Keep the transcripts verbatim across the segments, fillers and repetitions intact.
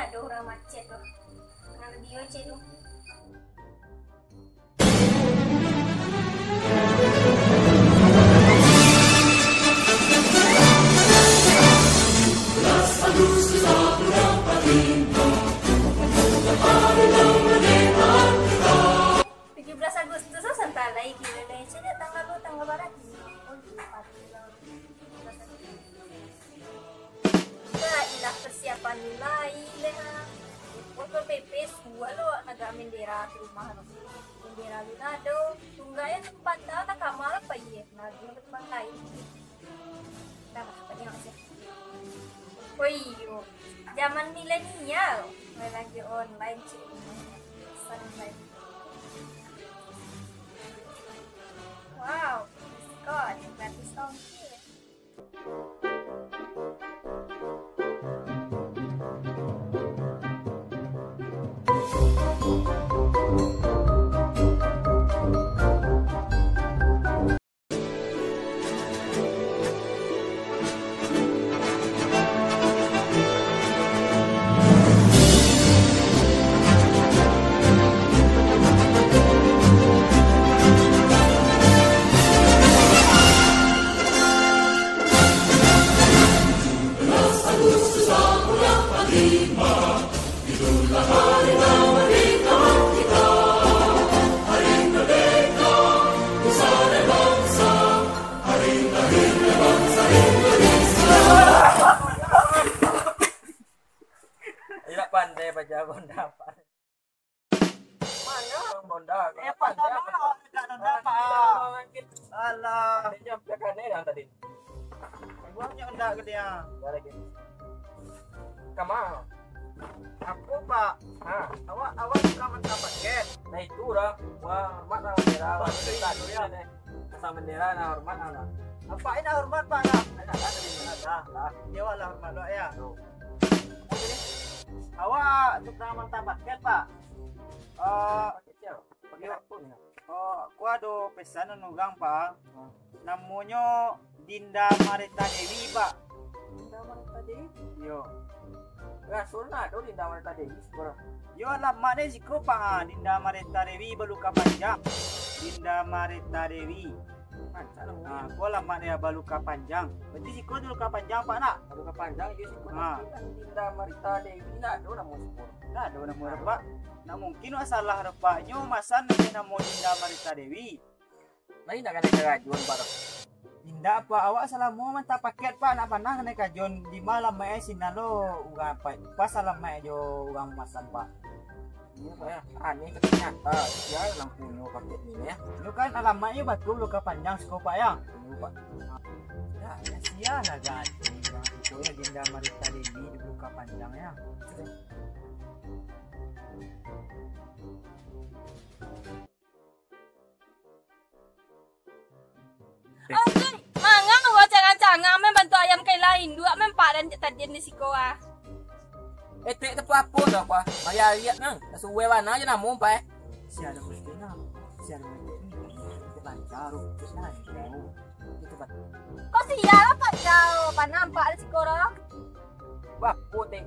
Aduh, urang macet tu. Urang dio cek tu. Tujuh belas Agustus tu santai lai, gilo lai. Caliak tanggal tu, tanggal bara. Oh, lupa. Tujuh belas Agustus. Lah, ilah persiapan lai leh, ha. Pokok P P suah lo nagak bendera di rumah lo. Bendera lu nado, tungganyo tempat dah, tak kamar apa iye. Nado tempat lain. Dah lah, banyak aja. Oh iyo, zaman milenial, belanja online cek. Pesan online. Wow, diskon, gratis ongkir. Indak pandai bajalan, Pak. Manga Bonda? Eh, Pak, tolong lah, Pak. Alah. Dia nyampe kan, eh, yang tadi. Buangnya Bonda ke dia? Ada lagi. Kama? Aku, Pak. Ha. Awak, awak suka mantap paket. Nah, itu dah. Wah, hormat lah bendera. Wah, itu tadi ya. Pasang bendera, nah, hormat lah. Apa ini hormat, Pak? Nah, ada tadi. Ada. Nah. Dia lah hormat lo ya. Tuh. Awak suka mantap paket, Pak. Eh, Pakai apa ni? Oh, aku ado pesan nan urang, Pak. Hmm. Namonyo Dinda Mareta Dewi, Pak. Dinda Mareta Dewi? Iyo. Rasul nado Dinda Mareta Dewi, siko. Yo, alamat deh siko, Pak. Ha, Dinda Mareta Dewi baluka panjang. Dinda Mareta Dewi. Rancak lah. Ah, ko alamat dia baluka panjang. Berarti siko tu luka panjang, Pak, nak? Baluka panjang, iyo siko. Ah. Tapi kan Dinda Mareta Dewi, ndak ado namo siko. Ndak ado namo, Pak. Nah, mungkin wak salah, Pak. Nyo masan dek namo Dinda Mareta Dewi. Nah, indak kanai karajoan, Pak, tu. Indak, Pak. Awak salamo mantap paket, Pak. Ndak panah kanai karajoan. Di ma alamat e sinan lo urang, Pak. Pas alamat e jo urang masan, Pak. Iyo, Pak, ya. Aneh, tapi nyata. Sia nan punyo paket ni, ya. Nyo kan alamatnyo batua, luka panjang siko, Pak, ya. Iyo, Pak. Ya, ya, sia lah ganti. Itu ya, Dinda Marita Dewi di luka panjang, ya. Oke, manga awak cangang-cangang, main bantuak ayam kaila induak, main padan cak tadian di siko, ah. Etek tapu apo dah, Pak? Mari ariak nang, tasuwai bana jo namo, Pak, eh. Sia nan mesti nang, sia nan mesti ni, kita lancar, kita lancar. Kita ban- Kok sia lah, Pak, jauh, Pak, nampak di siko, dah. Wah, putik.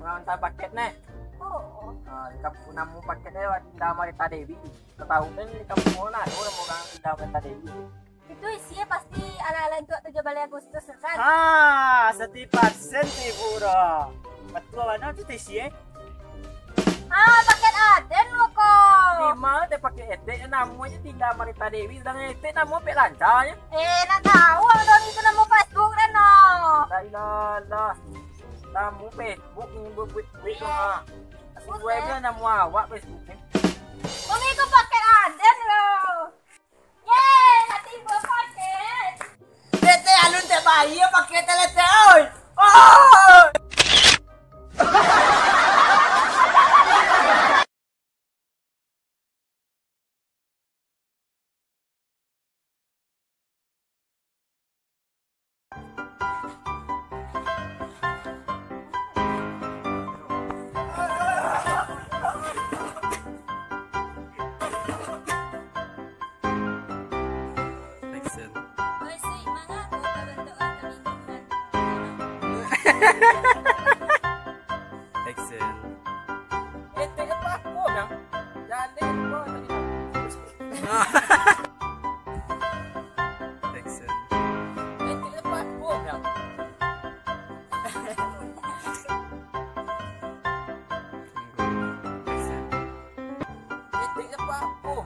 Urang antar paket, neh. Oh. Ah, di kampuang namo paket, neh, Dinda Marita Dewi. Kau tahu kan di kampuang ado namo urang Dinda Marita Dewi. Itu isinyo pasti ala-ala untuak tujuah baleh Agustus tu kan? Ha, satipasen tibo dah. Batua bana tu isinyo. Ah, paket aden lo ko. Di ma teh paket etek, namonyo Dinda Marita Dewi, sadang etek namo Pek Lanca nyo. Eh, nak tahu abang itu namo Facebook dah no. La ilaha illallah. Namo Facebook ni buat-buat tu ha. Bukan. Namo awak Facebook ni. Wong iko paket aden lo. Yeay, lah tibo paket. Tete alun tak bayar paket tete, oi. Oi. Action. Oi, Sik, manga ko babantuak kami. Action. Texan. Eh, tidak apa-apa, bro. Texan. Eh, tidak apa-apa.